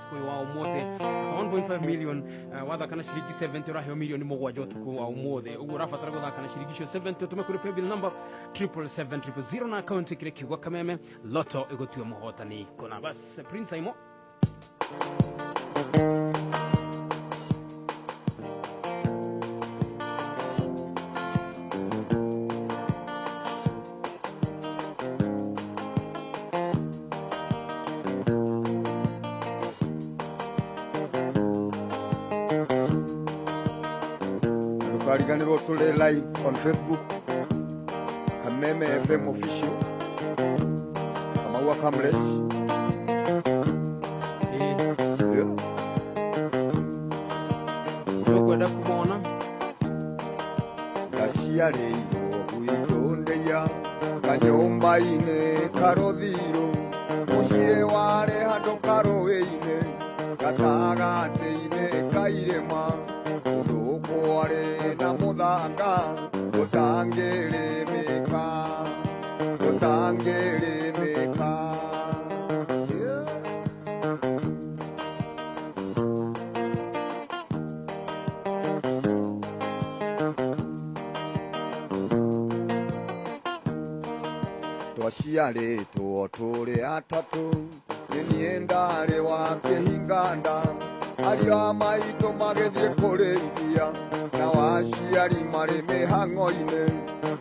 Ũtukũ ũyũ wa ũmũthĩ 1.5 million, wathaka na ciringi 70 ũraheo milioni 7 ũtukũ wa ũmũthĩ. Ũguo ũrabatara gũthaka na ciringi icio 70, ũtũme kũrĩ paybill number 777 000 na account ĩkĩre kiugo Kameme Lotto, ĩgũtue mũhotani kũna. Bas, Prince Aimo. Ndũkariganĩrwo tũrĩ live on Facebook, Kameme FM Official, Kamau wa Kamlesh. Yeah. Tũkwenda kumona. Ndaciarĩirwo gwitũ ndĩia kanyũmba-inĩ karũthirũ, mũciĩ warĩ handũ karũĩ-inĩ gatagatĩ-inĩ ka irĩma, kũndũ kwarĩ na mũthanga ũtangĩrĩmĩka, ũtangĩrĩmĩka. Yeah. Twaciarĩtwo tũrĩ atatũ, nĩ niĩ ndarĩ wa kĩhinganda, ariũ a maitũ magĩthiĩ kũrĩithia, na waciari marĩ mĩhang'o-inĩ,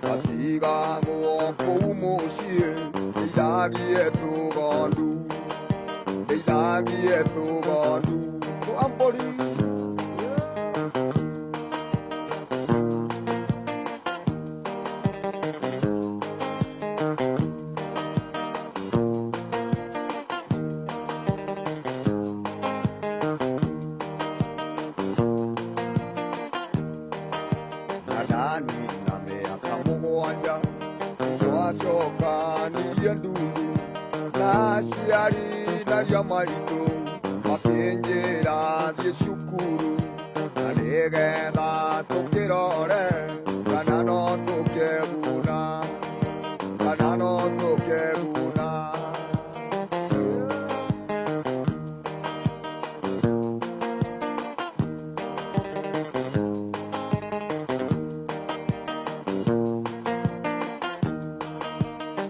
matigagwo kũu mũciĩ, ndeithagie tũgondu, ndeithagie tũgondu twa mbũri. Na ndani na mĩaka 7 twacokanirie ndundu na aciari naria maitũ makĩnjĩra thiĩ cukuru na nĩgetha tũkĩrore kana no tũkeguna, kana no tũkeguna.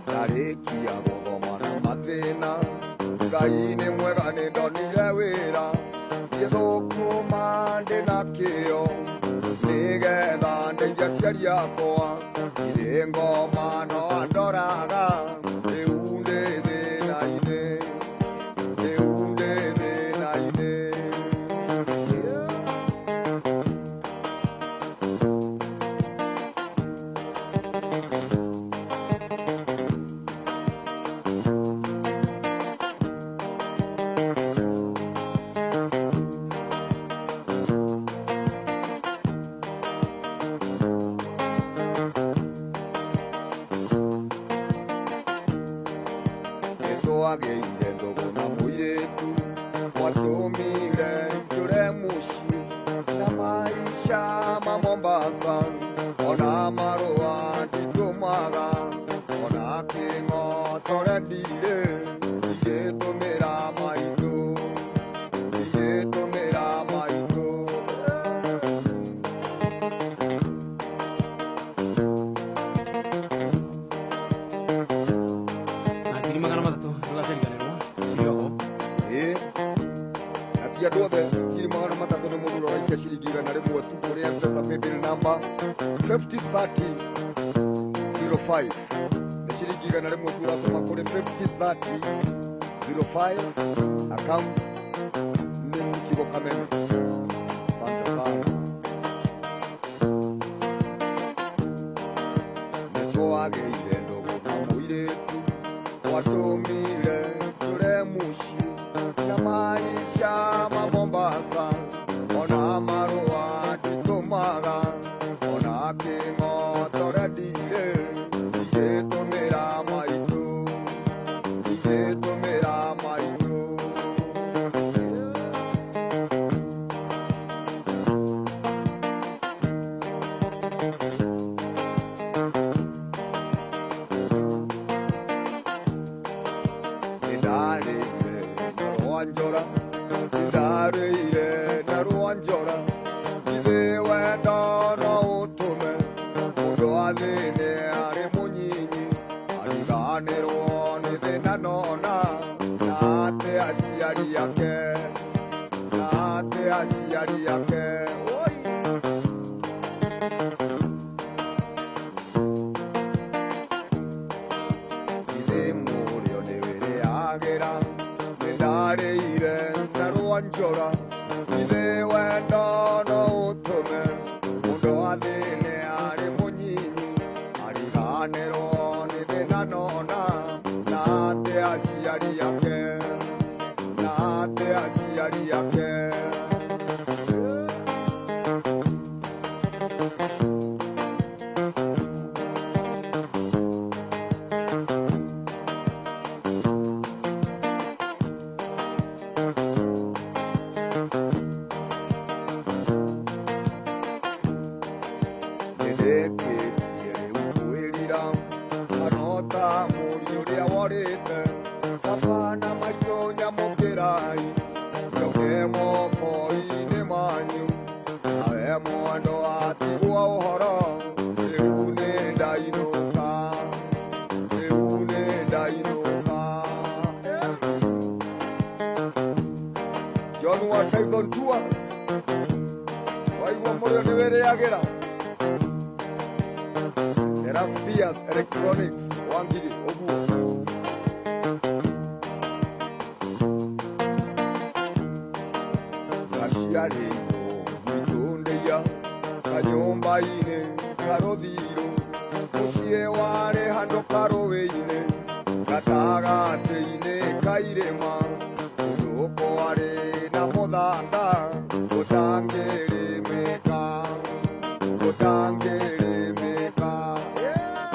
Ndarĩkia gũthoma na mathĩna, Ngai nĩ mwega nĩ ndonire wĩra, ngĩthũkũma ndĩ na kĩyo nĩgetha ndeithie aciari akwa, irĩ ngoma no andoraga, rĩu ndĩ thĩna-inĩ, rĩu ndĩ thĩna-inĩ. Yeah. Nĩtwagĩire ndũgũ na mũirĩtu watũmire njũre mũciĩ na maica ma Mombasa, ona marũa nditũmaga, ona kĩng'otore ndirĩ, ingĩtũmĩra maitũ, ingĩtũmĩra maitũ. Na 300,000 ndũgakĩriganĩrwo irioho. Ĩĩ, na ti andũ othe 300,000, nĩ mũndũ ũraikia ciringi 100 tu kũrĩ M-Pesa paybill number 503005. Nĩ ciringi 100 tu ũratũma kũrĩ 503005, account nĩ Kigo Kameme. Asante sana. Nĩtwagĩire ndũgũ na mũirĩtu watũmire njũre mũciĩ na maica ma Mombasa, ona marũa nditũmaga, ona kĩng'otore ndirĩ, ingĩtũmĩra maitũ, ingĩtũmĩra maitũ. Nĩndarĩire na rwa njora githĩ wendo no ũtũme mũndũ athĩne arĩ mũnyinyi ariganĩrwo nĩ thĩna nona na ate aciari ake na ate aciari ake. Oi! Githĩ mũrĩo nĩwĩrĩagĩra nĩndarĩire na rwa njora githĩ wendo no ũtũme mũndũ athĩne arĩ mũnyinyi ariganĩrwo nĩ thĩna nona na ate aciari ake na ate aciari ake. Nĩndĩkĩtie rĩu kwĩrira kanota mũriũ ũrĩa worĩte baba na maitũ nyamũkĩrai njoke moko-inĩ manyu nawe mwendo atigwo ũhoro rĩu nĩ ndainũka rĩu nĩ ndainũka. John wa Tyson Tours waigua mũrĩo nĩ wĩrĩagĩra. Eraspias Electronics Wangiri ũguo. Ngaciarĩirwo gwitũ ndĩia kanyũmba-inĩ karũthirũ mũciĩ warĩ handũ karũĩ-inĩ gatagatĩ-inĩ ka irĩma kũndũ kwarĩ na mũthanga ũtangĩrĩmĩka ũtangĩrĩmĩka. Yeah!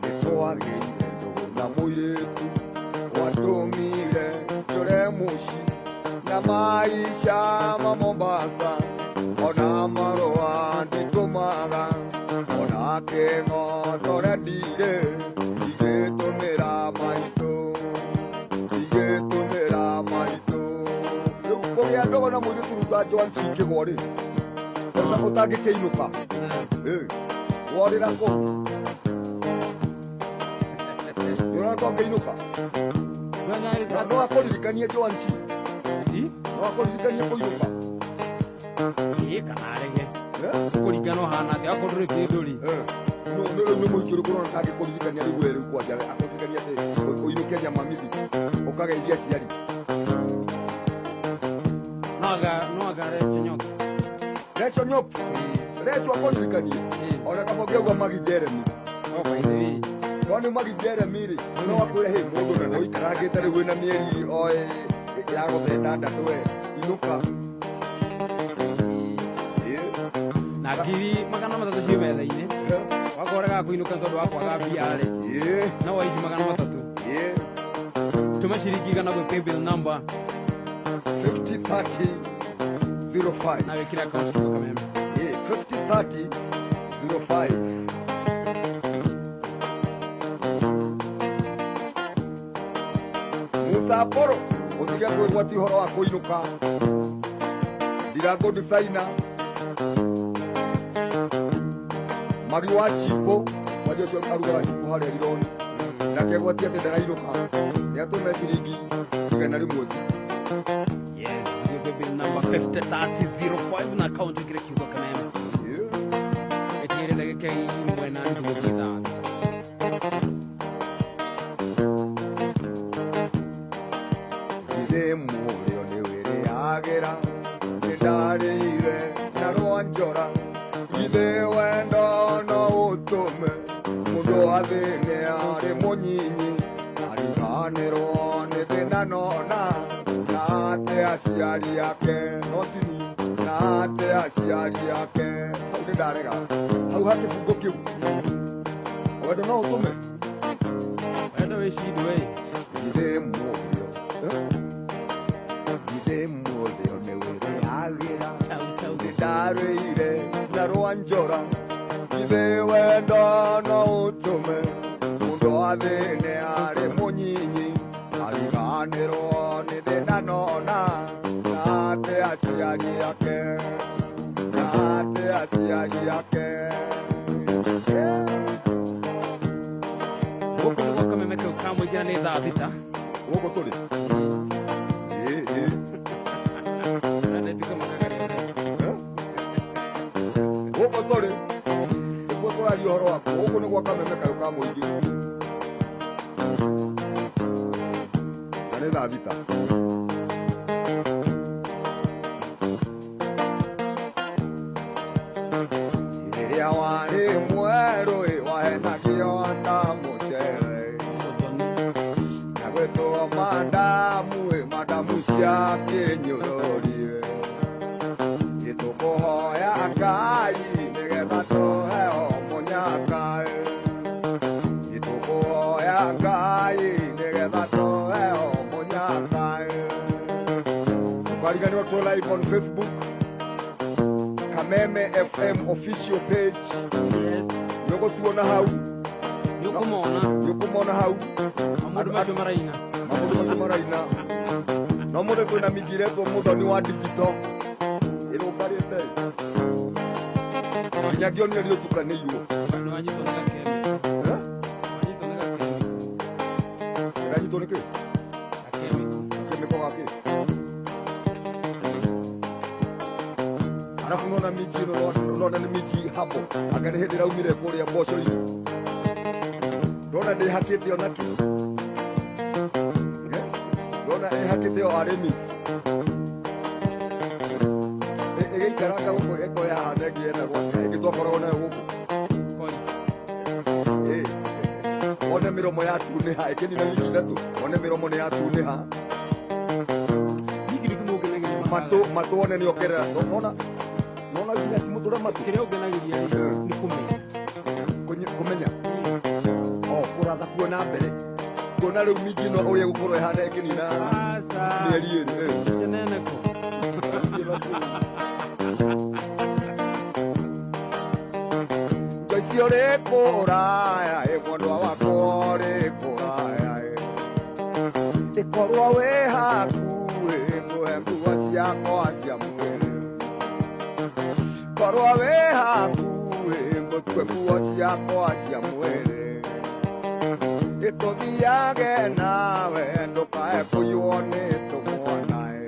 Nĩtwagĩire ndũgũ na mũirĩtu watũmire njũre mũciĩ na maisha ma Mombasa ona marũa nditũmaga ona kĩng'otore ndirĩ ingĩtũmĩra maitũ ingĩtũmĩra maitũ. Rĩu kũgĩa ndũgũ na mũirĩtu rĩu ta Joan Cikĩgwa rĩ ũtangĩkĩinũka worĩra kũ nĩũrona ũngĩinũka no akũririkanie Joan C no akũririkanie kũinũka. Ĩ kana arege kũringana ũhana atĩa akorwo ndũrĩ kĩndũ rĩ. No rĩu nĩ mũhiki ũrĩkũ ũrona tangĩkũririkania rĩu we rĩu kwanja akũririkania atĩ ũinũke nyamamithi ũkageithia aciari. No anga Recho Nyok. Recho Nyok Recho akũririkanie ona kaba ũngĩauga Magi Jeremy. Oh, by the way. No nĩ Magi Jeremy rĩ no akwĩre hĩ mũndũ na nĩ ũikarangĩte rĩu wĩna mĩeri o ya gũtha ĩtandatũ we inũka. Ĩ. Na 300,000 ciĩ metha-inĩ wakorega kũinũka tondũ wa kwaga mbia rĩ no waici 300. Tũma ciringi 100 gwĩ paybill number 50 30 05 na wĩkĩre account kiugo kameme. 50 30 05. Musa Apollo ũtige kwĩgwatia ũhoro wa kũinũka ndirango designer Magi wa chipo kwanja ũcio arugaga chipo harĩa Rironi na kegwatia atĩ ndarainũka nĩ atũme ciringi 100 tu. Yes, gwĩ paybill number 503005 na account wĩkĩre kiugo kameme. Ĩtigĩre ndagĩka 1:30. Githĩ mũrĩo nĩ wĩrĩagĩra nĩndarĩire na rwa njora githĩ wendo no ũtũme mũndũ athĩne arĩ mũnyinyi ariganĩrwo nĩ thĩna nona na ate aciari ake no tini na ate aciari ake hau nĩ ndarega hau ha kĩbungo kĩu wendo no ũtũme. Wendo wĩ cindũ ĩ. Githĩ mũrĩo githĩ mũrĩo nĩ Njora ithe wendo no ũtũme mũndũ athĩne arĩ mũnyinyi ariganĩrwo nĩ thĩna nona na ate aciari ake na ate aciari ake. Gũkũ nĩ gwa kameme kau ka mũingĩ na nĩ thaa 6. Gũkũ tũrĩ ĩ ĩ. Ũrenda makagaria. Eh? Gũkũ tũrĩ nĩkuo tũraria ũhoro waku. Gũkũ nĩ gwa kameme kayũ ka mũingĩ na nĩ thaa 6. Rĩrĩa warĩ mwerũ ĩ, wahenagio ta mũcere Mũthoni. Na gwĩtwo madamu ĩ, madamu cia kĩnyũrũri ĩtũkũhoya Ngai nĩgetha tũheo mũnyaka ĩtũkũhoya Ngai nĩgetha tũheo mũnyaka. Ndũkariganĩrwo tũ live on Facebook, Kameme FM official page. Yes. Nĩũgũtuona hau. Nĩ ũkũmona. Nĩũkũmona hau. Maũndũ macio maraina. Maũndũ macio maraina no mũthĩ kwĩna minji iretwo mũthoni wa digital ĩrũngarĩte nginya ngĩonire nĩ ũtukanĩirwo. Nĩ wanyitwo nĩ gakemi. Eh? Wanyitwo nĩ gakemi. Ndanyitwo nĩ kĩ? Gakemi. Kĩmĩko gakĩ arabu nona minji ĩno nona nĩ minji habo anga nĩ hĩndĩ ĩraumire kũrĩa mboco-inĩ ndona ndĩhakĩte ona kĩ. Eh? Ndona ĩhakĩte o arĩmi ĩgĩikaranga gũkũ ĩkoya haha na ĩngĩ yetagwo atĩa ĩngĩ twakoragwo nayo gũkũ. Koi. Ĩ, one mĩromo yatunĩha ĩkĩnina wiki 3 one mĩromo nĩ yatunĩha. Niĩ kĩndũ kĩmwe ũngenagia Matũ matũ one nĩ ongerera nona nona nginya ti mũtũre matũ. Kĩrĩa ũngenagiria rĩ, nĩ kũmenya. Kũmenya o kũratha kuona mbere kuona rĩu minji ĩno ũrĩa ĩgũkorwo ĩhana ĩkĩnina Aca. mĩeri 2. Ceneneko. Joyce ũrĩ kũraya ĩ mwendwa wakwa ũrĩ kũraya ĩ ĩkorwo wĩ hakuhĩ ngũhe nguo ciakwa cia mwĩrĩ korwo wĩ hakuhĩ ngũtue nguo ciakwa cia mwĩrĩ ĩtũthiage nawe ndũkae kũiywo nĩ tũmwana ĩ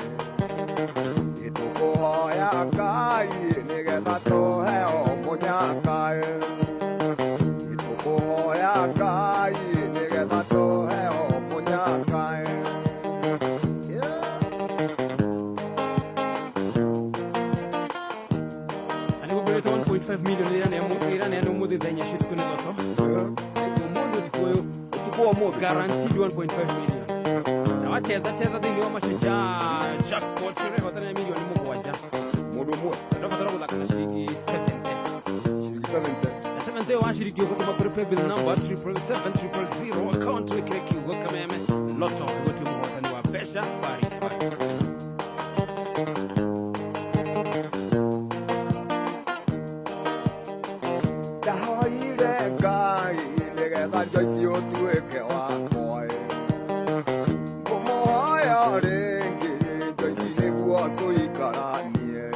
ĩtũkũhoya Ngai nĩgetha tũheo mũnyaka ĩ ĩtũkũhoya Ngai nĩgetha tũheo mũnyaka ĩ. Yeah. Na nĩguo ngũrĩte 1.5 million ĩraneanwo mũthĩ thaa 4 cia ũtukũ nĩ Lotto. Ũmũthĩ ũtukũ ũyũ. Ũtukũ wa ũmũthĩ. Guaranteed 1.5 million na wacheza cheza thĩinĩ wa Mashujaa Jackpot ũrehotana milioni 7. Mũndũ ũmwe. Ũrabatara gũthaka na ciringi 70. Ciringi 70. Na 70 wa ciringi ũgũtũma kũrĩ paybill number 777 000 account wĩkĩre kiugo Kameme Lotto ĩgũtue mũhotani wa mbeca bari bari. Ndahoire Ngai nĩgetha Joyce ũtuĩke wakwa ĩ ngũmũhoya rĩngĩ Joyce nĩguo tũikaranie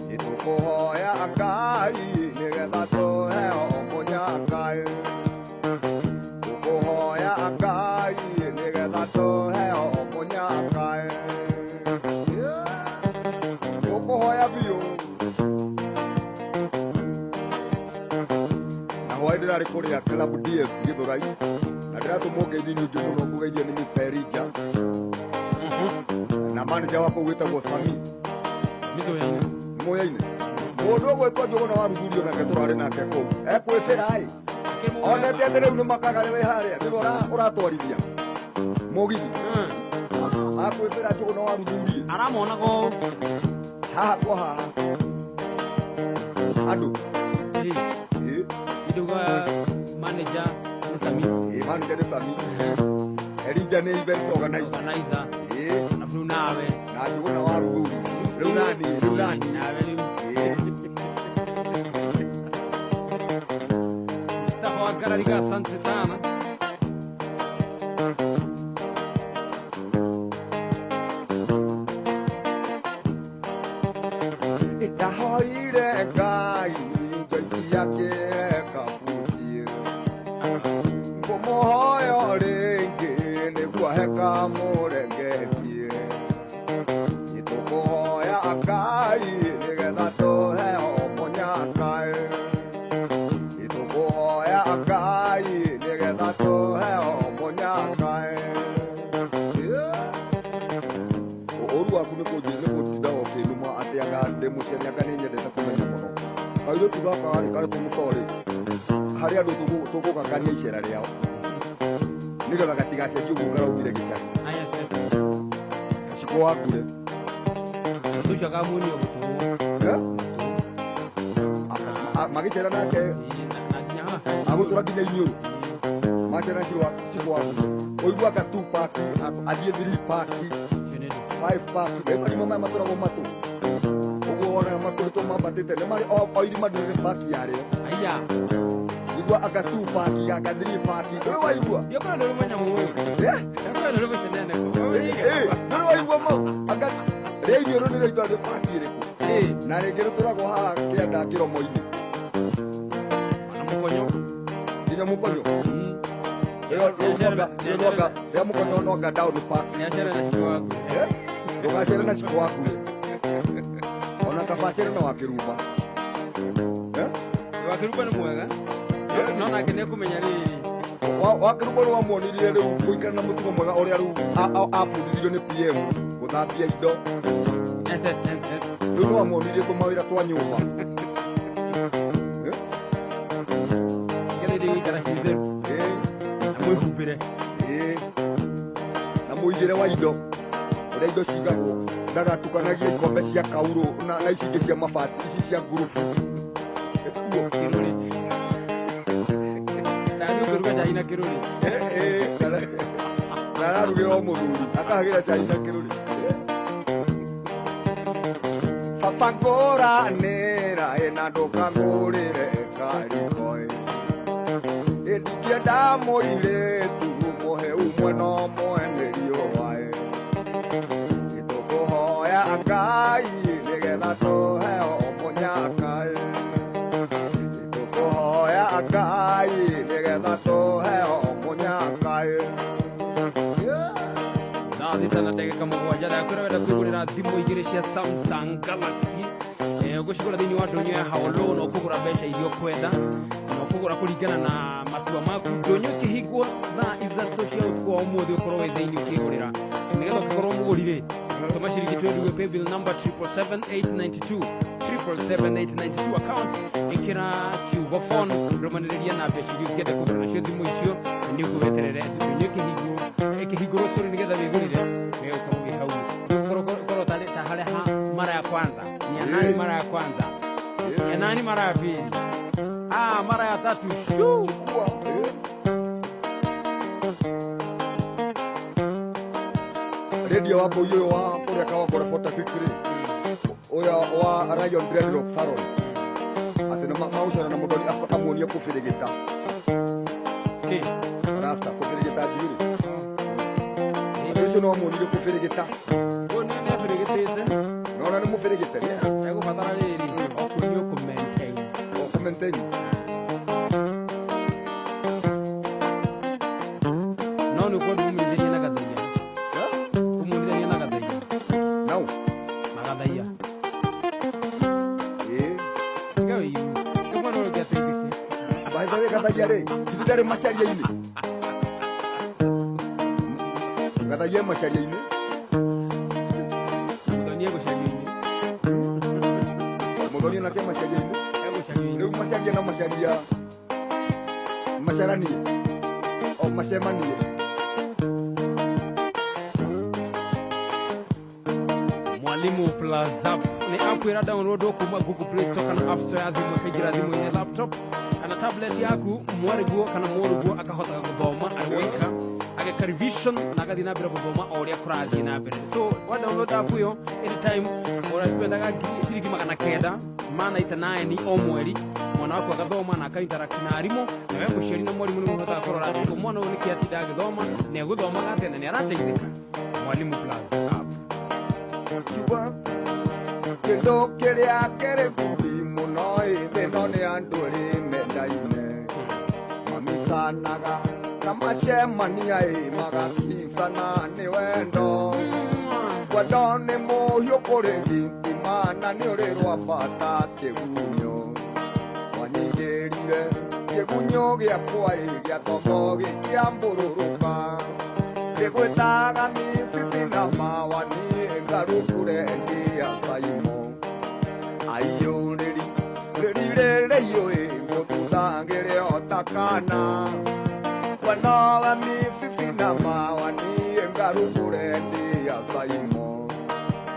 nĩtũkũhoya Ngai nĩgetha tũheo mũnyaka ĩ tũkũhoya Ngai nĩgetha tũheo mũnyaka ĩ. Yeah. Tũkũhoya biũ na hwaĩ ndĩrarĩ kũrĩa Club DS Gĩthũrai na ndĩratũmwo ngeithi nyingĩ mũno ngũgeithio nĩ Mr. Elijah na manager wa kũu wĩtagwo Sami. Mĩtũyaine. Nĩmũyaine mũndũ ũgwĩtwo Njũgũna wa Ruthurio nake tũrarĩ nake kũu ekwĩbĩra ĩ onete atĩ rĩu nĩ makaga wĩ harĩa nĩwe ũratwarithia mũgithi akwĩbĩra Njũgũna wa Ruthurie. Aramonaga ũũ. Haha kwa haha andũ. Ĩ, ĩ. Ndauga manager nĩ Sami. Ĩ, manager nĩ Sami. Elijah nĩ event organizer. Organizer. Ĩ. Na rĩu nawe. Na Njũgũna wa Ruthurio rĩu nani rĩu nani. Nawe rĩu. Ĩ. Mariga, asante sana. Ndahoire Ngai Joyce yake kabutie ngũmũhoya rĩngĩ nĩguo he kamũrengetie nĩtũkũhoya Ngai nĩgetha tũheo mũnyakaĩ nĩtũkũhoya Ngai nĩgetha tũheo mũnyakaĩ. Yeah. Ũru waku nĩ kũnjĩ nĩ gũtinda ũkĩnuma atĩ anga ndĩ mũciari, anga nĩ nyendete kũmenya mũno kairĩtu gaka rĩ karĩ tũmũcorĩ harĩ andũ tũgũgakania icera rĩao nĩgetha gatigacenjie ũguo karaumire gĩcagi. Aya sasa. Gaciko wakure. Tucio kamunio gũtũrwo. Eh? Magĩcera nake. Na nginya haha. Agũtũra nginya iniũrũ macera ciko wakure ũigua anga two pack athiĩ three pack, five pack. Rĩu marima maya matũragwo matũ ũguo wonaga makũrĩtwo mambatĩte nĩ marĩ o irima ndĩrĩ pack yarĩo. Aya. Igua anga two pack, anga three pack, ndũrĩ waigua? Ndiokora ndũrĩ manyamũ ũyũ. Eh? Ndiokora ndũrĩ mũcenene. Eh, ndũrĩ waigua mau anga rĩa iniũrũ nĩ rĩitwa nĩ pack ĩrĩkũ? Eh, na rĩngĩ rĩtũragwo haha kĩanda kĩromo-inĩ. Na mũkonyo. Nginya mũkonyo. Rĩo rĩa mũkonyo no anga down pack. Nĩacere na ciko waku. Eh? Ndũgacere na ciko waku rĩ, ona kaba acere na wakĩrumba. Eh? Wakĩrumba nĩ mwega. No nake nĩ ekũmenya rĩrĩ. Wakĩrumba nĩ wamuonirie rĩu gũikara na mũtugo mwega ũrĩa rĩu abundithirio nĩ PM gũthambia indo. Yes, yes, yes, yes. Rĩu nĩ wamuonirie tũmawĩra twa nyũmba. Eh? Nĩgetha indo igũikara ci theru. Eh, Na mwĩhumbĩre. Eh. Na mũigĩre wa indo ũrĩa indo cigagwo ndagatukanagie ikombe cia kaurũ na ici ingĩ cia mabati, ici cia ngurubu. Ĩkuo. Kĩrũrĩ. Ndathiĩ ũkĩruga cai na kĩrũrĩ. Eh, eh, na ararugĩra o mũthuri akahagĩra cai na kĩrũrĩ. Baba ngũranĩra ĩna ndũkangũrĩre kariko ĩ ndingĩenda mũirĩtu mũhe umwe no mwene riũa ĩ tũkũhoya Ngai nĩgetha tũheo mũnyaka ĩ tũkũhoya Ngai nĩgetha tũheo mũnyaka ĩ. Yeah. 6:07 ndakwĩra wenda kwĩgũrĩra thimũ igĩrĩ cia Samsung Galaxy, ũgũcigũra thĩinĩ wa ndũnyũ ya Haolo na ũkũgũra mbeca iria ũkwenda na ũkũgũra kũringana na matua maku. Ndũnyũ ĩkĩhingwo thaa 3 cia ũtukũ wa ũmũthĩ ũkorwo wĩ thĩinĩ ũkĩgũrĩra nĩgetha ũkĩkorwo mũgũri rĩ tũma ciringi 20 gwĩ paybill number 777,892, 777,892, account ĩkĩra kiugo phone, rũmanĩrĩria na mbeca iria ũngĩenda kũgũra nacio thimũ icio nĩguo weterere ndũnyũ ĩkĩhingũrwo sorry nĩgetha wĩgũrĩre wewe ũkorwo wĩ hau ũkorwo tarĩ ta harĩa ha mara ya kwanza ni ya nani, mara ya kwanza ya nani, mara ya pili, mara ya tatu. Shoo! Chukua, eh. Radio wa mbũi ũyũ wa ũrĩa Kawangware 46 rĩ ũrĩa wa Lion Dreadlock Salon atĩ nĩ magucana na mũthoni amuonie kũbĩrĩgĩta. Kĩ? Rasta kũbĩrĩgĩta njuĩrĩ. Ũndũ ũcio no amuonirie kũbĩrĩgĩta. Ũyũ nĩ abĩrĩgĩtĩte. Nona nĩ mũbĩrĩgĩte. Egũbatara rĩrĩ o kũrio kũ maintain. O kũ maintain. No nĩ ũkwenda ũmũrithĩrie na gathaiya. Eh? Ũmũrithĩrie na gathaiya. Nau. Na gathaiya. Ĩĩ. Tiga wĩiru nĩ mwana ũrĩa ũngĩateithĩke. By the way, gathaia rĩ ithuĩ ndarĩ macaria-inĩ, gathaia macaria-inĩ. Mũthoni egũcaria-inĩ. Mũthoni onake macaria-inĩ. Egũcaria-inĩ. Rĩu macaria na macaria macaranie o macemanie. Mwalimu Plus App nĩ app ĩra download kuma Google Play Store kana App Store ya thimũ, ĩkaingĩra thimũ-inĩ, laptop kana tablet yaku. Mwarĩguo kana mũrũguo akahotaga gũthoma arĩ woika, ageka revision na agathiĩ na mbere gũthoma o ũrĩa kũrathiĩ na mbere. So wa download app ĩyo, anytime ũraspendaga 999 o mweri mwana. Mwana waku agathoma na akainteract na arimũ, na we mũciari na mwarimũ nĩ mũhotaga kũrora atĩ mwana ũyũ nĩkĩ atinda agĩthoma, nĩ egũthomaga atĩa na nĩ arateithĩka. Mwalimu Plus app. Kiuga kĩndũ kĩrĩa kĩrĩ nguthi mũno ĩ thĩ no nĩ andũ rĩ mendaine, mamisanaga na macemania ĩ magaticana nĩ wendo. Wendo nĩ mũhiũ kũrĩ thitima na nĩ ũrĩ rwambata kĩgunyũ. Wanyingĩrire kĩgunyũ gĩakwa ĩ gĩatogo gĩkĩambũrũrũka, ngĩgwĩtaga misisi na mawani ngarukure ndia saimo aiyũrĩri rĩrirĩrĩiyũĩ mũthuthagĩre otakana wanowa misisi na mawani ngarukure ndia saimo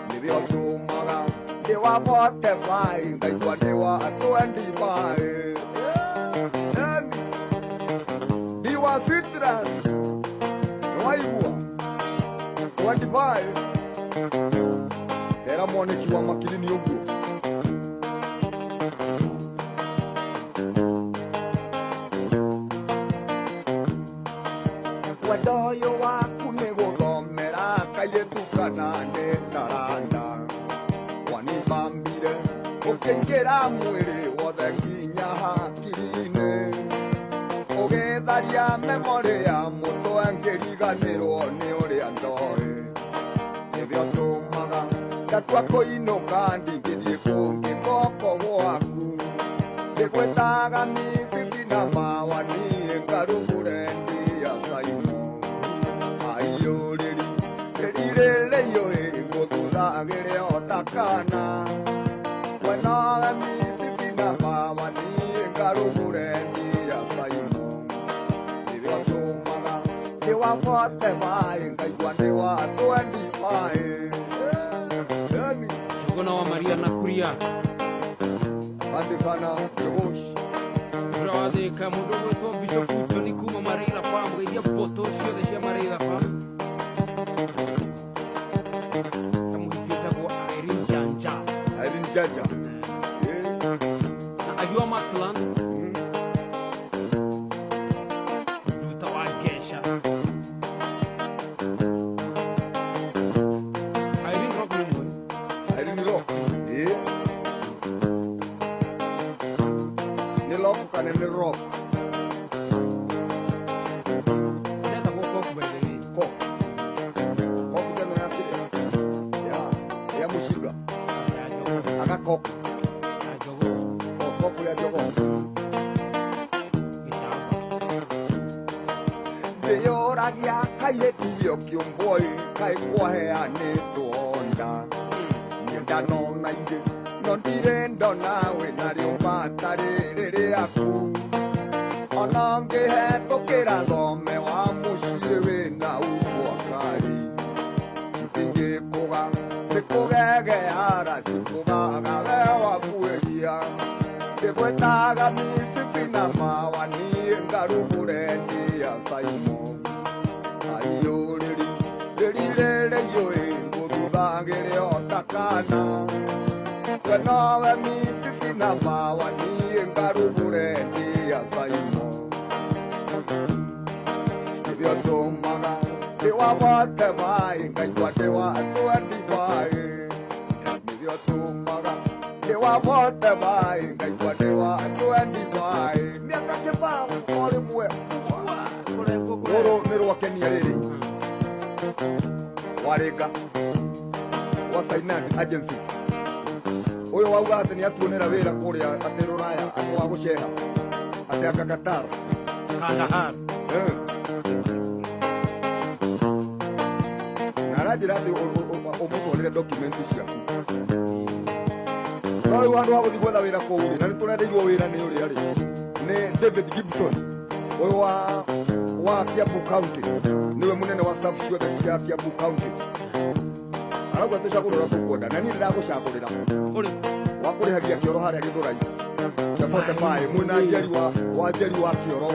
nĩrĩo tũmaga ndĩ wa bote vai ngaigua ndĩ wa 25 ndi wa citrus nĩwaigua 25 tera mwaniki wa makiri nĩ ũguo. Wendo ũyũ waku nĩ gũthomera kairĩtu kana nĩ taranda, wanibambire ũkĩingĩra mwĩrĩ wothe nginya hakiri-inĩ, ũgĩtharia memorĩ ya mũtwe ngĩriganĩrwo nĩ ũrĩa ndoĩ. Nĩrĩo tũmaga ngatua kũinũka ndingĩthiĩ kũngĩ goko gwaku, ngĩgwĩtaga misisi na mawani ngarugure ndia saimo aiyũrĩri rĩrirĩrĩiyũĩ ngũthuthagĩre otakana wenowe misisi na mawani ngarugure ndia saimo nĩrĩo tũmaga ndĩ wa bote vai ngaigua ndĩ wa 25. Yani. Njũgũna wa Maria na Kuria. Asante sana Jogosh. Tũrawathĩka mũndũ ũgwĩtwo Bishop Johnny kuma Mareira Farm, geithia mbũtũ ciothe cia Mareira Farm. Kamũhiki wĩtagwo Irene Janja. Irene Jaja. Na Agiwa Maxland. Nduta wa Gesha. Irene Rock nĩ mũĩ? Irene Rock. Nĩ Rock kana nĩ Rock? Ndetagwo Cock by the way. Cock. Cock teno ya kĩrĩa? Ya mũcinga. Ya jogoo. Aga cock. Ya jogoo. Oh, cock ya jogoo. Gĩcamba. Ndĩyũragia kairĩtu gĩo kĩũmbwo ĩ kaĩ kwaheanĩtwo nda. Niĩ ndanona ingĩ no ndirĩ ndona wĩna rĩũmba ta rĩrĩ rĩaku. Ona ngĩhetũkĩra thome wa mũciĩ wĩna umbwa kari, citingĩkũga nĩkũgegeara cikũgaga we wakuĩria. Ngĩgwĩtaga misisi na mawani ngarugure ndia saimo aiyũrĩri rĩrirĩrĩiyũĩ ngũthuthagĩre otakana we nowe misisi na mawani ngarugure ndia saimo nĩrĩo tũmaga ndĩ wa bote vai ngaigua ndĩ wa 25 nĩrĩo tũmaga ndĩ wa bote vai ngaigua ndĩ wa 25 mĩaka kĩbaũ o rĩmwe. Kũrengwo. Rũrũ nĩ rwakenia rĩrĩ warĩnga wa Sainad Agencies ũyũ wauga atĩ nĩ atuonera wĩra kũrĩa atĩ rũraya atĩ wa gũceha atĩ anga Qatar. Kandahar. Na aranjĩra atĩ ũmũtwarĩre document ciaku, no rĩu handũ ha gũthiĩ gwetha wĩra kũu rĩ, na nĩ tũrendeirwo wĩra nĩ ũrĩa rĩ nĩ David Gibson ũyũ wa Kiambu County, nĩwe mũnene wa staff ciothe cia Kiambu County, arauga tũcagũre ũrĩa tũkwenda na niĩ ndĩragũcagũrĩra. Ũrĩ. Wa kũrĩhagia kĩoro harĩa Gĩthũrai kĩa 45 mwĩna Njeri wa Njeri wa kĩoro,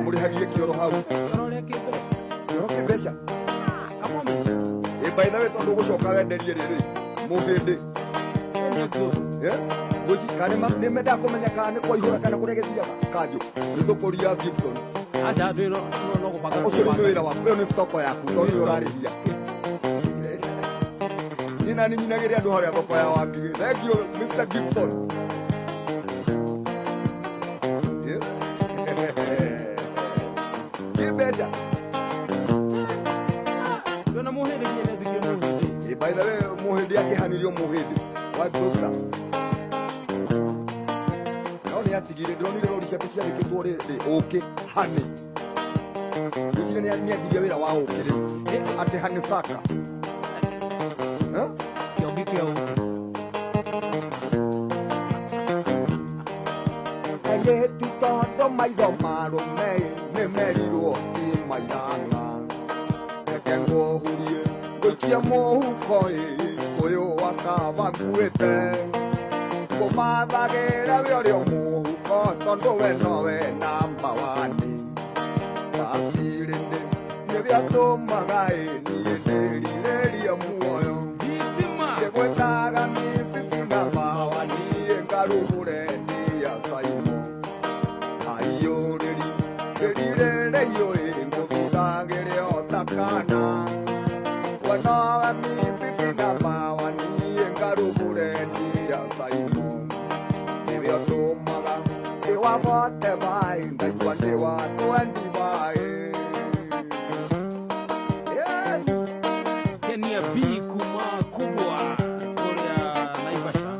mũrĩhagie kĩoro hau. Kĩoro ũrĩa kĩ mbere. Kĩoro kĩ mbeca. Kamome. Ĩ by the way, tondũ ũgũcoka wenderie rĩrĩ mũhĩndĩ. Nĩ Eh? Ngwĩci kana nĩ mendaga kũmenya kana nĩ kwaihũra kana kũrĩa gĩthiaga kanjũ nĩ tũkũria Gibson. Aca ndĩ no no no gũbanga. Ũcio rĩu nĩ wĩra waku, ĩyo nĩ stoko yaku tondũ nĩwe ũrarĩhia. Nyina nĩ nyinagĩre andũ harĩa thoko ya Wangigĩ. Thank you, Mr. Gibson. Yeah. Kĩ mbeca. Twĩna mũhĩndĩ nginya nĩetĩkio nĩ mũhĩndĩ. Eh, by the way, mũhĩndĩ akĩhanirio mũhĩndĩ wa Brooker. No nĩ atigire, ndĩronire rori ciake ciandĩkĩtwo rĩrĩ ũkĩ honey. Ngwĩciria nĩ anjirie wĩra wa ũkĩ rĩu. Atĩ honey saka. Eh? Kĩongi kĩa ũkĩ. Airĩtu tondũ maitho marũme nĩ merirwo ti mairanga. Reke ngũhurie ngũikie mũhuko ĩ ũyũ wakaba nguĩte. Ngũmathagĩra we ũrĩ o mũhuko tondũ we nowe namba wani. Bacirĩndĩ nĩwe atũmaga ĩ niĩ ndĩrirĩrie muoyo. Thitima. Ngĩgwĩtaga micici na bawa niĩ ngarugũre ndia caimo. Aiyũrĩri ndĩrirĩrĩiyo ĩ ngũthutagĩre o ta kana. We nowe micici na bawa niĩ ngarugũre ndia caimo. Nĩwe ũtũmaga ndĩwabote baĩ ndaigua ndĩwa twendi baĩ. Yeah. Kenia B kuma kubwa kũrĩa Naivasha.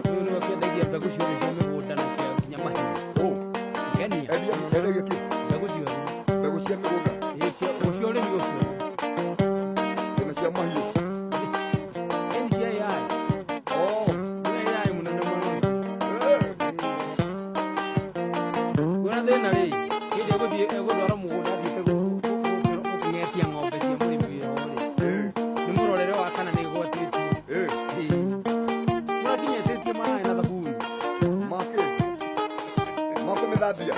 Ũyũ nĩwe ũkĩendagia mbegũ ciothe cia mĩgũnda na cia nginya mahiũ. Oh, Kenia. endia endagia kĩ? Mbegũ ciothe. Mbegũ cia mĩgũnda. Ĩ, cia ũcio ũrĩmi ũcio. Na cia mahiũ. Eni cia AI. Oh. Nĩ AI mũnene mũno. Eh. Kwĩna thĩna rĩ, hĩndĩ egũthiĩ egũtwara mũgũnda athiĩte gũkĩng'etia ng'ombe cia mũrĩmi wĩ ho rĩ. Nĩ mũrorere wa kana nĩ ĩgwatĩtio. Ĩ. Mũrakinyetĩtie maĩ na thabuni. Makĩ? Makũmĩthambia.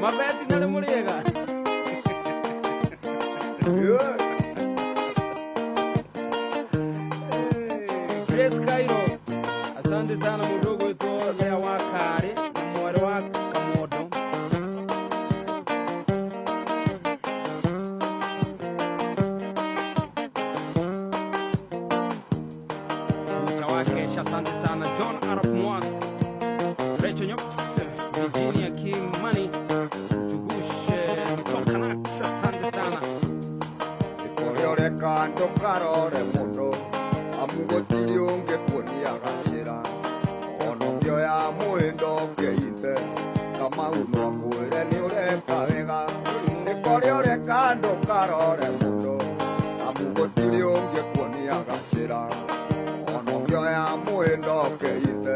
Mabeti narĩ mũrĩega. Yeah. Grace Cairo, asante sana mũndũ ũgwĩtwo Lea wa Karĩ na mwarĩ wa Kamondo. Mucha wa Kesha, asante sana John Arap Mwas, Rachel Nyox, Virginia Kimani, Tugush Tokanax, asante sana. Kũrĩa ũreka ndũkarore mũndũ amu gũtirĩ ũngĩkuonia gacĩra ona ũngĩoya mwĩndo ũngĩite Kamau no akwĩre nĩ ũreka wega. Nĩ kũrĩa ũreka ndũkarore mũndũ amu gũtirĩ ũngĩkuonia gacĩra ona ũngĩoya mwĩndo ũngĩite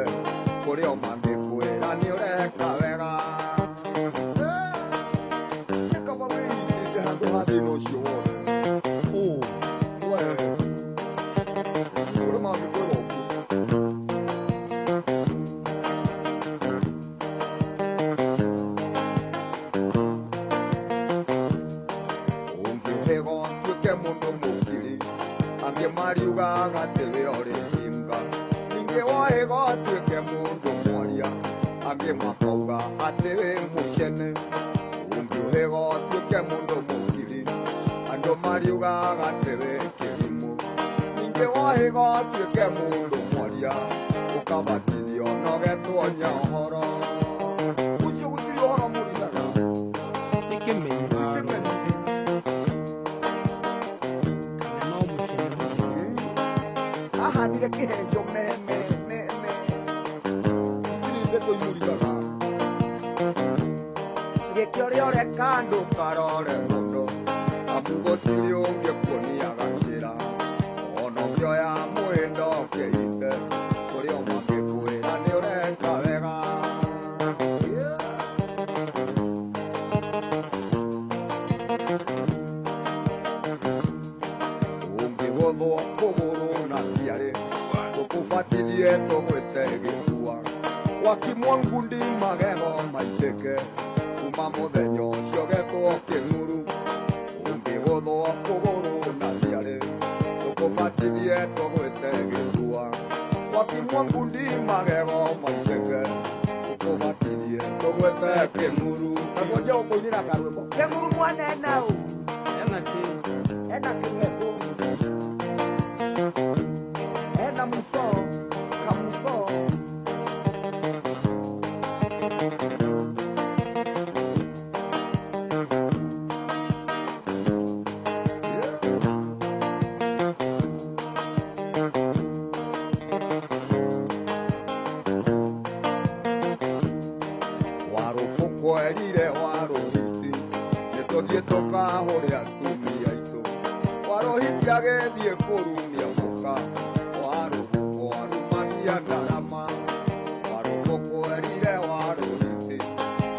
kũrĩ o mangĩkwĩra nĩ ũreka wega. Nĩ kaba wĩigithĩte handũ ha thĩna ũcio wothe. Oh, We. Kũrĩ mangĩkwĩra ũguo. Ũngĩũhĩga ũtuĩke mũndũ mũkiri angĩ mariugaga atĩ we ũrĩ hinga ningĩ wohĩga ũtuĩke mũndũ mwaria angĩ makauga atĩ wĩ mũcene. Ũngĩũhĩga ũtuĩke mũndũ mũkiri andũ mariugaga atĩ wĩ kĩrimũ ningĩ wohĩga ũtuĩke mũndũ mwaria ũkabatithio na ũgetwo nyaũhoro ũcio gũtirĩ ũhoro mũrithaga. Nĩ kĩmenyi. Kĩmenyi. Kana no mũcene mũcene. Ahanire kĩhenjo me me me me gũtirĩ ndeto imũrigaga gĩkĩ ũrĩa ũreka ndũkarore mũndũ amu gũtirĩ ũngĩkuonia gacĩra ona ũngĩoya mwĩndo ũkĩite kũrĩ o mangĩkwĩra nĩ ũreka wega. Yeah. Ũngĩgũthwo kũgũrũ na ciarĩ tũkũbatithie tũgwĩte gĩkua wakimwo ngundi magego maitĩke kuma mũthenya ũcio getwo kĩng'uru. Ũngĩgũthwo kũgũrũ na ciarĩ. Tũkũbatithie tũgwĩte gĩthua wakimwa ngundi magego maitĩke tũkũbatithie tũgwĩte kĩmuru na twanjia gũkũinĩra karwĩmbo kĩmuru mwanena ũ Ena kĩ ena kĩng'etũ ena muso kamuso. Warũbũkwerire warũhiti nĩtũthiĩ tũkahũre atumia aitũ warũhiti agĩthiĩ kũrumia mũka warũbũkũ arumagia ndarama warũbũkwerire warũhiti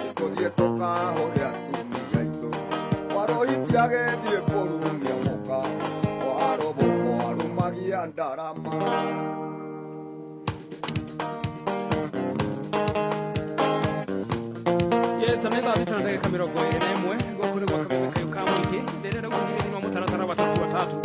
nĩtũthiĩ tũkahũre atumia aitũ warũhiti agĩthiĩ kũrumia mũka warũbũkũ arumagia ndarama. Yes, ame 3 na ndagĩka 21 gũkũ nĩ gwa Kameme Kayũ ka mũingĩ ndĩrenda gũkĩria thĩinĩ wa mũtaratara wa tatu watatu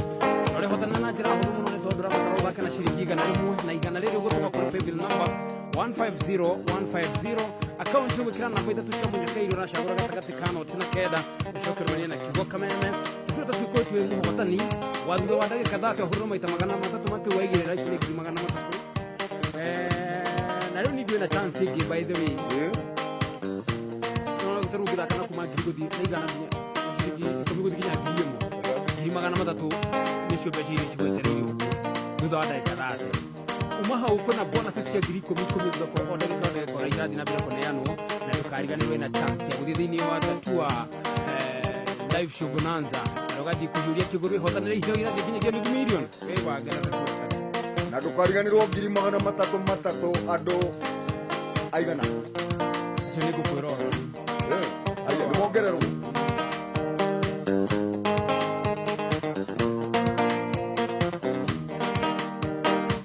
na ũrehotana na njĩra hũthũ mũno nĩ tondũ ũrabatara ũthake na ciringi 100 na 100 rĩrĩ ũgũtũma kũrĩ paybill number 150150 akaunti ũgwĩkĩra namba ithatũ cia mũnyaka iria ũracagũra gatagatĩ ka noti na kenda ũcoke ũrũmanie na kiugo Kameme tũtue tatuĩko tue mũhotani wa thutha wa ndagĩka 30 ahũrĩrwo maita 300 makĩu waigĩrĩra ciringi 300. Na rĩu ningĩ wĩna chance ĩngĩ, by the way. No tarĩu ũngĩthaka na kuma ngiri gũthiĩ na igana nginya ciringi 10 gũthiĩ nginya 1,000, 300,000 nĩcio mbeca iria cigwetereirio thutha wa ndagĩka 30. Uma hau kwĩna bonus cia ngiri ikũmi ikũmi thutha kwa o ndagĩka o ndagĩka ũrĩa irathiĩ na mbere kũneanwo na ndũkariganĩrwo wĩna chance ya gũthiĩ thĩinĩ wa tatua live show bonanza na ũgathiĩ kũhiũria kĩgũrũ ĩhotanĩre iheo irathiĩ nginyagia nuthu million wĩ wangena tatua. Na ndũkariganĩrwo ngiri 300 300 andũ aigana. Acio nĩ ngũkwĩra ũhoro. Aya nĩ mongererwo.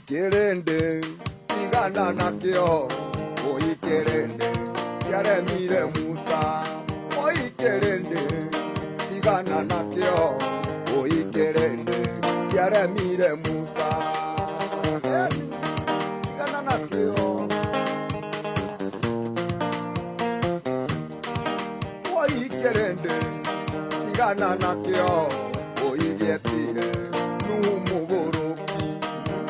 Kĩrĩndĩ igana nakĩo oi kĩrĩndĩ kĩaremire Musa oi kĩrĩndĩ igana nakĩo oi kĩrĩndĩ kĩaremire Musa. Igana nakĩo oi kĩrĩndĩ igana nakĩo oi gĩetire Nuhu mũgũrũki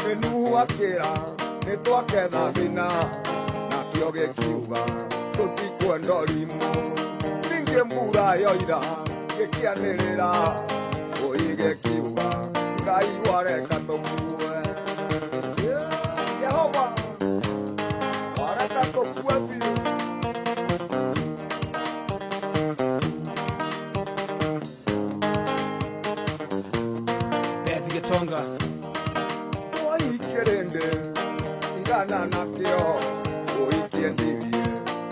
nĩ Nuhu akĩra nĩ twaketha thĩna nakĩo gĩkiuga tũtikwenda ũrimũ ningĩ mbura yoira gĩkĩanĩrĩra oi gĩkiuga Ngai wareka tũkue. Jehova wareka tũkue biũ. Beth Gitonga. Oi kĩrĩndĩ igana nakĩo oi kĩendirie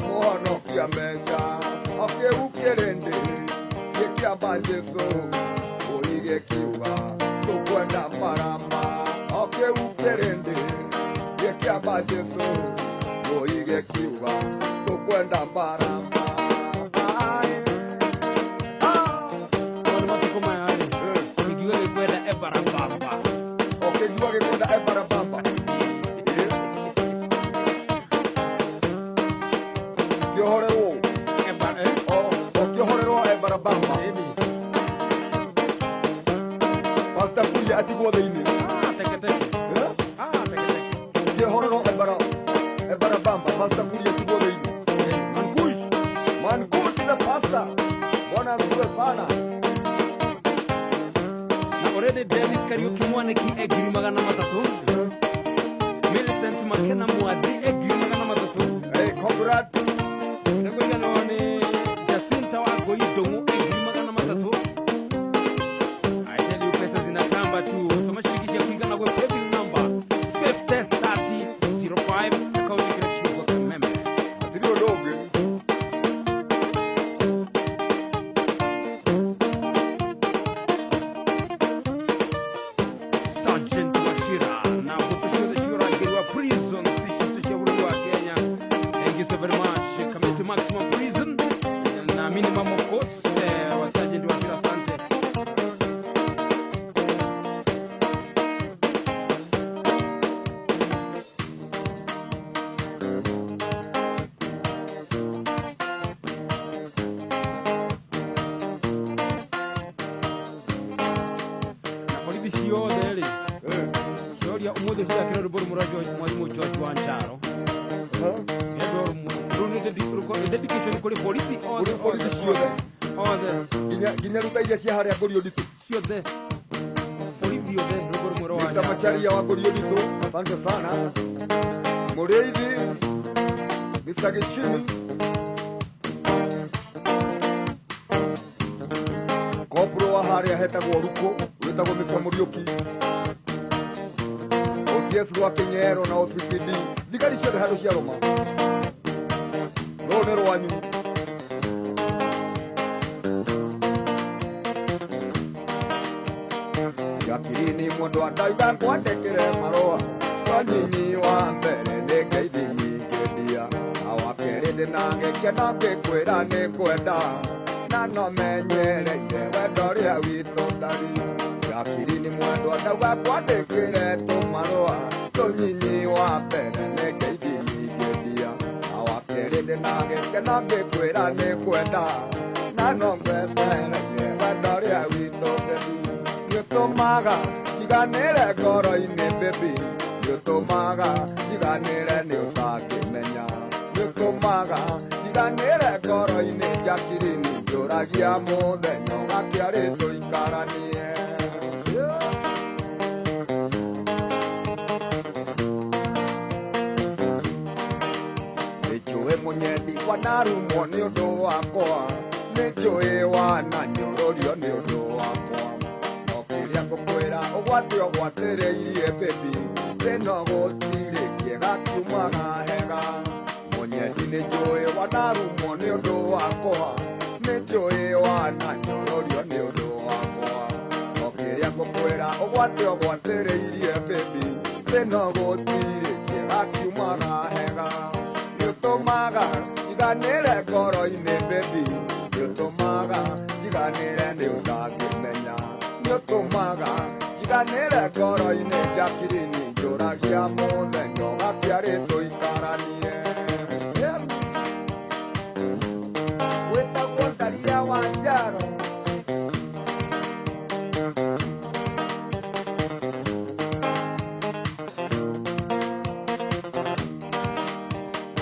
mũhonokia mbeca o kĩu kĩrĩndĩ gĩkĩamba Jesũ oi gĩkiuga tũkwenda marama o kĩu kĩrĩndĩ gĩkĩamba Jesũ oi gĩkiuga tũkwenda marama. Ae. Ah. Tondũ matukũ maya rĩ gĩkiuga gĩkwenda ebarababa. O kĩigua gĩkwenda ebarababa kĩohorerwo. Eba, eh? Ũkĩohorerwo ebarabamba. Ĩni. Pastor Kuria atigwo thĩinĩ. Ah, teke teke. Eh? Ah, teke teke. Kĩohorerwo ebarabamba Pastor Kuria atigwo thĩinĩ. Mankush. Mankush the pastor. Bwana asifiwe sana. Na already Dennis Kariuki Mwaniki e 300,000. Millicent Makena Mwathi e 300,000. Hey, congrats. Nĩkũriganĩrwo nĩ Jacinta wa Ngoi Ndũng'ũ e 300,000. I tell you pesa zinatamba tu. Tumashirikisha kuigana kwa paybill number 503005 akaunti kile kiugo Kameme. Hatirĩ ũndũ ũngĩ. Sergeant Wachira na mbũtũ ciothe cia ũrangĩri wa prison ciothe cia bũrũri wa Kenya. Thank you so very much. Kamiti Maximum Prison na minimum of course, wa Sergeant Wachira, asante. Thigari ciothe rĩ, Eh, cioria ũmũthĩ cithakĩre rwĩmbo rũmwe rwa mwarimũ George Wanjaro. Aha. Rwĩmbo rũmwe rũu nĩ dedication kũrĩ borithi othe. Kũrĩ borithi ciothe. Othe. Nginya ruta iria cia harĩa ngũrio nditũ. Ciothe, borithi othe, rwĩmbo rũmwe rwa Mr. Wanjaro. Macharia wa ngũrio nditũ, asante sana. Mũrĩithi Mr. Gĩchini, kopro wa harĩa hetagwo Ruko wĩtagwo Mr. Mũriũki, OCS rwa Kĩnyero na OCPD, thigari ciothe handũ ciarũma, rũrũ nĩ rwanyu. Jakirini mũndũ andauga ngwandĩkĩre marũa, tonyinyi wa mbere nĩ ngeithi nyingĩ ndia, na wa kerĩ ndĩna gĩkeno ngĩkwĩra nĩ ngwenda, na no menyereire wendo ũrĩa witũ ndari. Jakirini mwendwa ndauga ngwandĩkĩre tũmarũa, tũnyinyi wa mbere nĩ ngeithi nyingĩ ndia, na wa kerĩ ndĩna gĩkeno ngĩkwĩra nĩ ngwenda, na no ngwetereire wendo ũrĩa witũ baby. Nĩũtũmaga njiganĩre ngoro-inĩ baby, nĩũtũmaga njiganĩre nĩ ũtangĩmenya, nĩũtũmaga njiganĩre ngoro-inĩ Jacqueline, njũragia mũthenya ũgakĩarĩ tũikaranie. Nĩnjũĩ mũnyendi wanarumwo nĩ ũndũ wakwa, nĩnjũĩ wananyũrũrio nĩ ũndũ wakwa, no kĩrĩa ngũkwĩra ũgwate ũgwatĩrĩirie baby, thĩna gũtirĩ kĩega kiumaga hega. Mũnyendi nĩnjũĩ wanarumwo nĩ ũndũ wakwa, nĩnjũĩ wananyũrũrio nĩ ũndũ wakwa, no kĩrĩa ngũkwĩra ũgwate ũgwatĩrĩirie baby, thĩna gũtirĩ kĩega kiumaga hega. Nĩũtũmaga njiganĩre ngoro-inĩ baby, nĩũtũmaga njiganĩre nĩ ũtangĩmenya, nĩũtũmaga njiganĩre ngoro-inĩ Jacqueline, njũragia mũthenya ũgakĩarĩ tũikaranie. Wĩtagwo Ndaria wa Njaro.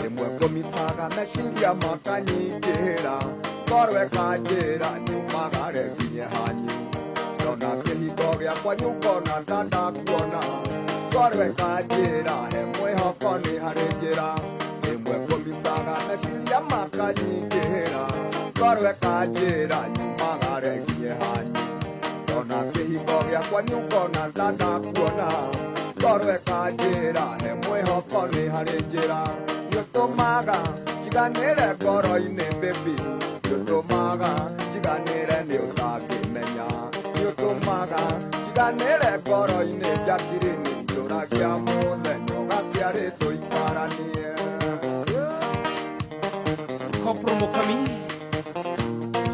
Rĩmwe ngũmicaga meciria makanyingĩra, ngoro ĩkanjĩra nyumagare nginye hanyu, ndona kĩhingo gĩakwa nyukona ta ndakuona, ngoro ĩkanjĩra he mwĩhoko nĩ harĩ njĩra. Rĩmwe ngũmicaga meciria makanyingĩra, ngoro ĩkanjĩra nyumagare nginye hanyu, ndona kĩhingo gĩakwa nyukona ta ndakuona, ngoro ĩkanjĩra he mwĩhoko nĩ harĩ njĩra. Nĩũtũmaga njiganĩre ngoro-inĩ baby, nĩũtũmaga njiganĩre nĩ ũtangĩmenya, nĩũtũmaga njiganĩre ngoro-inĩ Jacqueline, njũragia mũthenya ũgakĩarĩ tũikaranie. Kopro Mukami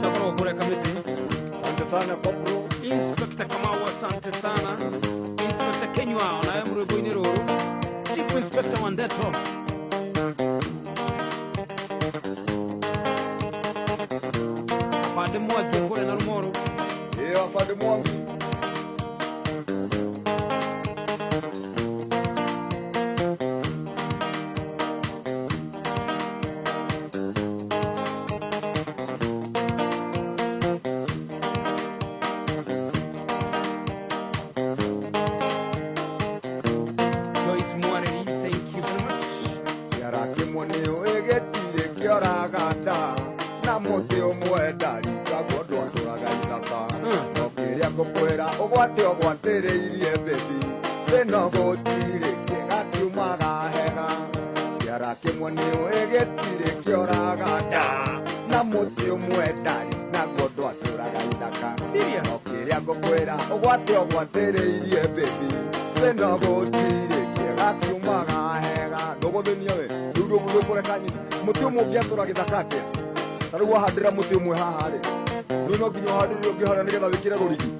cakoragwo kũrĩa Kamĩtĩ. Asante sana Kopro. Inspector Kamau, asante sana. Inspector Kenywa onawe mũrwĩmbo-inĩ rũrũ, Chief Inspector Wandeto. Afande Mwangi kũrĩa na Rumoru. Ĩyo afande Mwangi. Joyce Mwareri, thank you very much. Kĩara kĩmwe nĩũĩ gĩtirĩ kĩoraga nda, na mũtĩ ũmwe ndarikagwo ndwatũraga ithaka, no kĩrĩa ngũkwĩra ũgwate ũgwatĩrĩirie baby, thĩna gũtirĩ kĩega kiumaga hega. Kĩara kĩmwe nĩũĩ gĩtirĩ kĩoraga nda, na mũtĩ ũmwe ndari naguo ndwatũraga ithaka. Serious? No kĩrĩa ngũkwĩra ũgwate ũgwatĩrĩirie baby, thĩna gũtirĩ kĩega kiumaga hega. Ndũgũthĩnia we rĩu ndũkũreka nyina mũtĩ ũmwe ũngĩatũra gĩthaka atĩa? Ta rĩu wahandĩra mũtĩ ũmwe haha rĩ, rĩu no nginya ũhandĩre ũngĩ harĩa nĩgetha wĩkĩre rũrigi.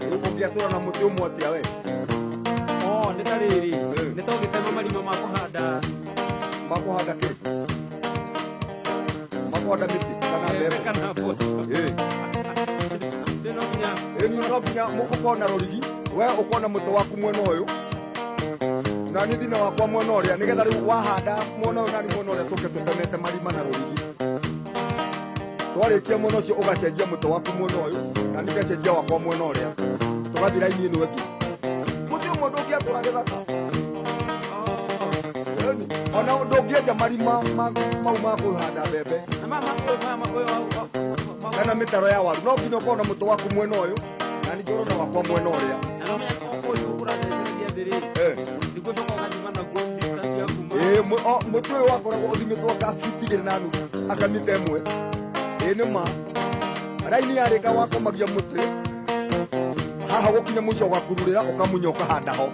Rĩu ũngĩatũra na mũtĩ ũmwe atĩa we? Oh, nĩ ta rĩrĩ, Eh. nĩ ta ũgĩtema marima ma kũhanda. Makũhanda kĩ? Makũhanda mĩtĩ kana mbembe mbembe? Kana mboco. Ĩ. Ndĩ no nginya. Ĩni no nginya ũkorwo na rũrigi, we ũkorwo na mũtĩ waku mwena ũyũ na niĩ thina wakwa mwena ũrĩa, nĩgetha rĩu wahanda mwena ũyũ nani mwena ũrĩa tũke tũtemete marima na rũrigi. Twarĩkia mwena ũcio ũgacenjia mũtĩ waku mwena ũyũ na niĩ ngacenjia wakwa mwena ũrĩa, tũgathiĩ raini ĩno ĩngĩ. Mũtĩ ũmwe ndũngĩatũra gĩthaka. Ĩni, ona ndũngĩenja marima mau ma kũhanda mbembe Na mama ũyũ, mama ũyũ kana mĩtaro ya waru, no nginya ũkorwo na mũtĩ waku mwena ũyũ na ningĩ ũrona wakwa mwena ũrĩa. Na no menya ũyũ ũracenjeria thĩ rĩ, nĩguo ũcoka ũgathima naguo distance ya kuma. Ĩĩ, mũtĩ ũyũ wakoragwo ũthimĩtwo ka fiti 2.5 akamita 1. Ĩĩ nĩ ma raini yarĩka wakomagia mũtĩ haha gũkinya mũico ũgakururĩra ũkamunya ũkahanda ho.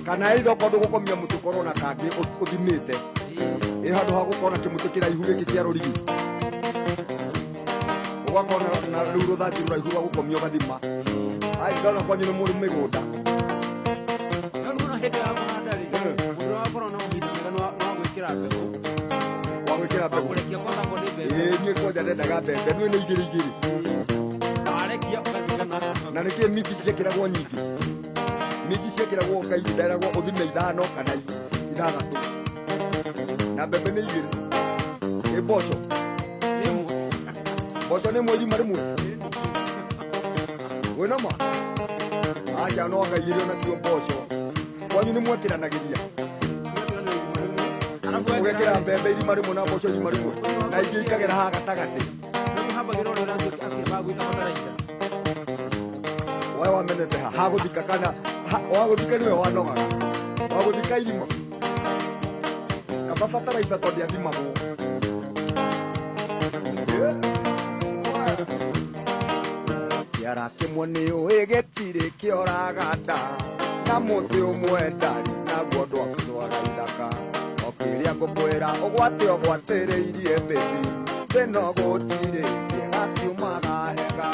Kana either okorwo ndũgũkomia mũtĩ ũkorwo na kangĩ ũthimĩte. Ĩ handũ ha gũkorwo na kĩmũtĩ kĩraihu gĩkĩ kĩa rũrigi, ũgakorwo na rĩu rũthanju rũraihu rwa gũkomia ũgathima. Ai, ndona kwanyu nĩ mũrĩ mĩgũnda. No rĩu ona hĩndĩ ya kũhanda rĩ, mũndũ wakorwo na mahinda mega nĩ wa gwĩkĩra mbegũ. Wa gwĩkĩra mbegũ. Wakũrekia kwanza akorwo nĩ mbembe. Ĩĩ, niĩ kwanja ndendaga mbembe niĩ nĩ igĩrĩ igĩrĩ. Na warekia ũgathika na nĩkĩ minji ciekĩragwo nyingĩ? Minji ciekĩragwo kaingĩ, nderagwo ũthime 5 kana 6, na mbembe nĩ 2. Ĩ mboco? Nĩ ĩmwe. Mboco nĩ ĩmwe irima rĩmwe wĩna ma aca no anga 2 onacio mboco. Kwanyu nĩ mwekĩranagĩria? Arabu ũgekĩra mbembe irima rĩmwe na mboco irima rĩmwe na ingĩ ikagera haha gatagatĩ. Rĩu hambagĩra ũrĩa ũrathiĩ akĩamba gwĩta bataraitha. We wamenete ha hagũthika kana wagũthika nĩwe wanogaga wagũthika irima kaba bataraitha tondũ athimagwo. Kĩara kĩmwe nĩ ũĩ gĩtirĩ kĩoraga nda, na mũtĩ ũmwe ndari naguo ndwakũrwaga ithaka. O kĩrĩa ngũkwĩra ũgwate ũgwatĩrĩirie baby, thĩno gũtirĩ kĩega kiumaga hega.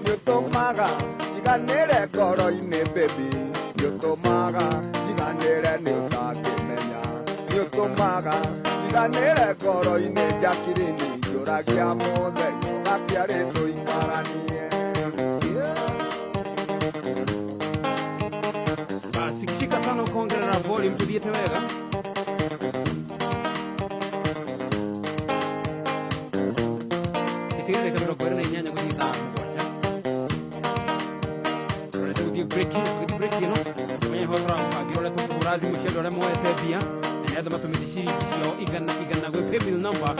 Nĩũtũmaga njiganĩre ngoro-inĩ baby, nĩũtũmaga njiganĩre nĩũtangĩmenya, nĩũtũmaga njiganĩre ngoro-inĩ. Jacqueline, njũragia mũthenya ũgakĩarĩ tũikaranie. Basi kishika sana ukongerera volume tuthiĩte wega. Gĩtigĩrĩre 28 gũthiĩ thaa 7. Tũrete gũthiĩ break, tũgĩthiĩ break ĩno menye ho tũragũbangĩra ũrĩa tũkũhũra thimũ cia andũ arĩa moete mbia na nĩ andũ matũmĩte ciringi ciao igana igana gwĩ paybill number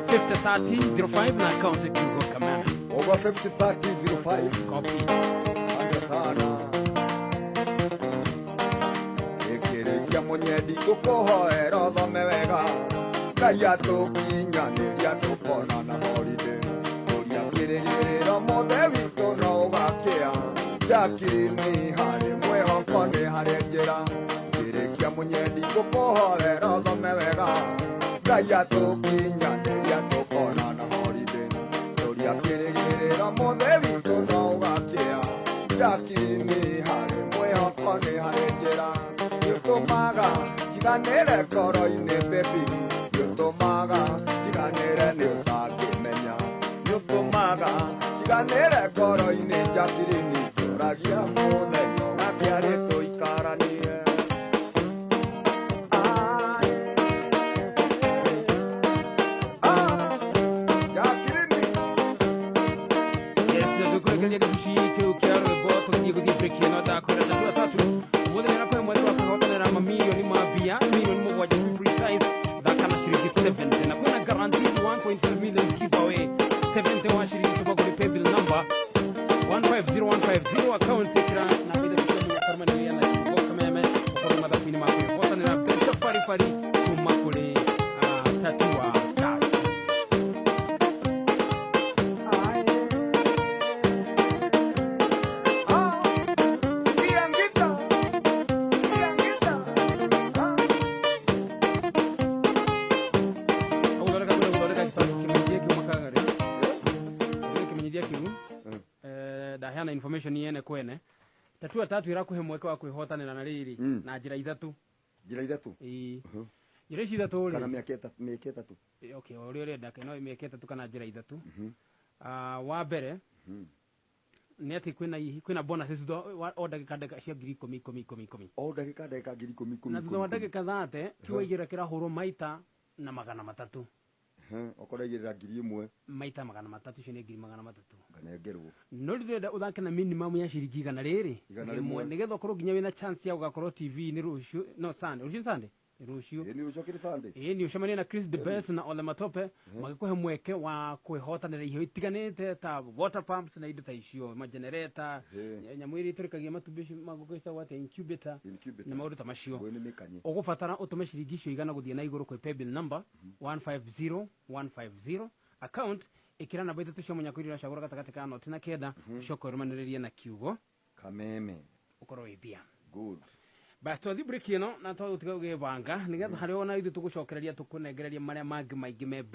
503005 na account kiugo Kameme. Over 503005. Copy. Asante sana. Gĩkĩrĩkia mũnyendi ngũkũhoera ũthome wega, Ngai atũkinyanĩria tũkonana holiday. Ũria kĩrĩgĩrĩro mũthĩ witũ no ũgakĩa. Jacqueline, harĩ mwĩhoko nĩ harĩ njĩra. Ngĩrĩkia mũnyendi ngũkũhoera ũthome wega, Ngai atũkinyanĩria tũkonana holiday. Ũria kĩrĩgĩrĩro mũthĩ witũ no ũgakĩa. Jacqueline, harĩ mwĩhoko nĩ harĩ njĩra. Nĩũtũmaga njiganĩre ngoro-inĩ baby, nĩũtũmaga njiganĩre nĩũtangĩmenya, nĩũtũmaga njiganĩre ngoro-inĩ. Jacqueline, njũragia mũthenya ũgakĩarĩ tũikaranie. Ae. Ah, Jacqueline. Yes, tũkũrekereria gĩbuci kĩu kĩa rwĩmbo tũgĩthiĩ gũthiĩ break ĩno. Ndakwĩra tatua tatu ũmũthĩ nĩ arakũhe mweke wa kwĩhotanĩra mamirioni ma mbia, mirioni 7 to be precise. Thaka na ciringi 70 na kwĩna guaranteed 1.5 million giveaway. 70 wa ciringi tuma kũrĩ paybill number 150150, account ĩkĩra namba 3 cia mũnya kũrũmanĩrĩria na kiugo Kameme, ũkorwo mathabu-inĩ ma kwĩhotanĩra mbeca baribari kuma kũrĩ tatua tatu. Ae. Ah, sikia ngita. Sikia ngita. Ah. Gũthondeka kwĩna gũthondeka kĩmenyithia kĩu makagari kĩmenyithia kĩu. Ndaheana information yene kwene tatua tatu ĩrakũhe mweke wa kwĩhotanĩra na rĩrĩ na njĩra ithatũ. Njĩra ithatũ. Ĩĩ. Njĩra ici ithatũ Kana rĩ, mĩaka ĩtatũ, mĩaka ĩtatũ. Okay, o ũrĩa ũrenda, no mĩaka 3 kana njĩra 3. Ah, wa mbere nĩ atĩ kwĩna bonuses thutha wa o ndagĩka ndagĩka cia ngiri ikũmi ikũmi ikũmi ikũmi. O ndagĩka ndagĩka ngiri ikũmi ikũmi. Na thutha wa ikũmi, ndagĩka 30 kiugo igĩrĩra kĩrahũrwo maita na 300. Okorwo aigĩrĩra 1000. Maita 300, icio nĩ ngiri 300. Nganengerwo. No rĩu ndĩrenda ũthake na minimum ya ciringi igana rĩrĩ Igana rĩmwe, rĩmwe. nĩgetha ũkorwo nginya wĩna chance ya gũgakorwo TV-inĩ rũciũ. No Sunday, rũciũ nĩ Sunday, rũciũ. Ĩ, nĩ rũciũ kĩrĩ Sunday. Ĩĩ, nĩ ũcemanie na Chris the Best na Ole Matope magĩkũhe mweke wa kwĩhotanĩra iheo itiganĩte ta water pumps na indo ta icio, magenereta, nyamũ iria itũrĩkagia matumbĩ icio magũkũ ĩtagwo atĩa, incubator, Incubator. na maũndũ ta macio. Ngũĩ nĩ mĩkanye. Ũgũbatara ũtũme ciringi icio 100 gũthiĩ na igũrũ kwĩ paybill number 150150, account ĩkĩra namba 3 cia mũnyako iria ũracagũra gatagatĩ ka noti na 9, ũcoke ũrũmanĩrĩrie na kiugo Kameme. Ũkorwo wĩ mbia. Good. Basi twathi break ĩno na twagũtiga ũgĩbanga nĩgetha harĩa ona ithuĩ tũgũcokereria tũkũnengereria marĩa mangĩ maingĩ me mbere.